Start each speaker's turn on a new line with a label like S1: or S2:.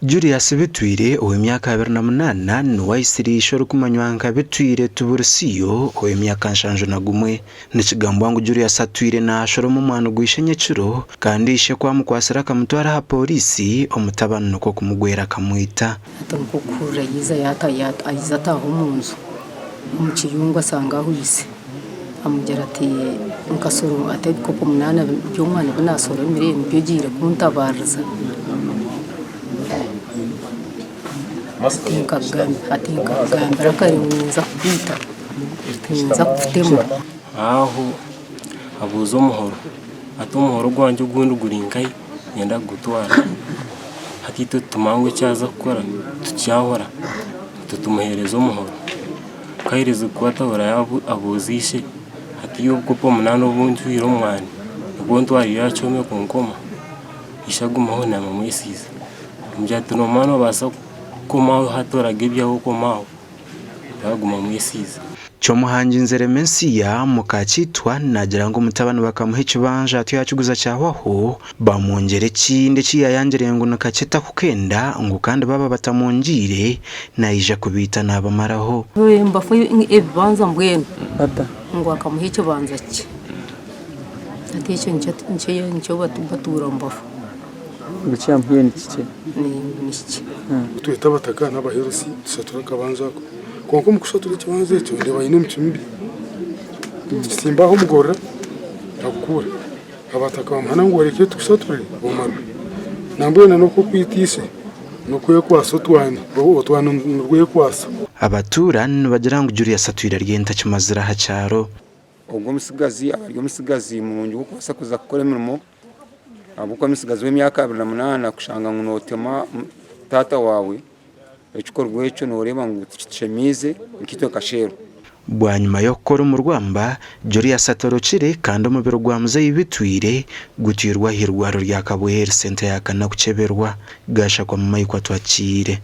S1: Julius Bitwire ow'emyaka 28 niwe aitsire ishe orikumanywa nka Bitwire Tuburisiyo ow'emyaka 71. Nikigambwa ngu Julius atwire naashoroma omwani gwa ishe nyekiro kandi ishe ku amukwatsire akamutwara aha pooriisi, omutabani nikwo kumugwera akamwita.
S2: Hati nikwo kuhurira yaija ataaha omu nju omu kiyungu ashanga ahwitse amugira ati nkasoroma ati ebikopo munaana by'omwani ebi naasoromire nibyo ogiire kuntabaariza ati nkabigambira kare ngu ninza kukwita ninza kukutema.
S3: Aho abuuza omuhoro ati omuhoro gwangye ogundi guri nkahi niinyenda kugutwara. Hati itwe tutumanya ngu eki aza kukora tukyahura itwe tumuheereza omuhoro. Ku aherize kukwata ahurayo abuuza ishe ati iwe obukopo munaana obu ntwire omu mwani nibwo ntwariire aha kyoma kunkoma? Ishe agumaho naamumwesiiza amugira ati noomanya noobaasa kukomaho hati oraga ebyawe okomaho. Yaaguma amwesiize.
S1: Kyomuhangi Nzeremensiya muka Kitwa naagira ngu omutabani bakamuha ekibanja atyo yaakiguza kyahwaho, baamwongyera ekindi eki yaayangire ngu nikakye takukenda ngu kandi baaba batamwongyeire naija kubaita naabamaraho.
S2: Mbafu ebibanja mbwenu ngu akamuha ekibanja kye hati ekyo nikyo batuura mbafu.
S4: Ngu eki yamuhaire ni kikye?
S2: Ni kikye.
S5: Twete abataka n'abaherusi tushature akabanja ako. Kwonka omu kushatura ekibanja ekyo ndeeba aine emicwe mibi. Nikitsimba aho omugorora agukuura. Abataka bamuhana ngu oreke tukushature omarwe. Nambwenu n'oku okwita ishe n'okwekwasa otwani, otwani nirwekwasa.
S1: Abatuura nibagira ngu Julius atwire ari entakimazire aha kyaro.
S6: Ogwo omutsigazi aba ari omutsigazi murungi w'okubaasa kuza kukora emirimo ahabw'okuba omutsigazi w'emyaka 28 kushanga ngu nootema taata waawe, ekikorwa ekyo nooreeba ngu tikitushemiize nkaitwe nka Sheeba.
S1: Bwanyima y'okukora omu rwamba, Julius atorokire kandi omubiri gwa Muzeeyi Bitwire gutwirwe aha irwariro rya Kabwe Health Centre ya Kana kukyeberwa. Gashakwa Mamaikwa Twakiire.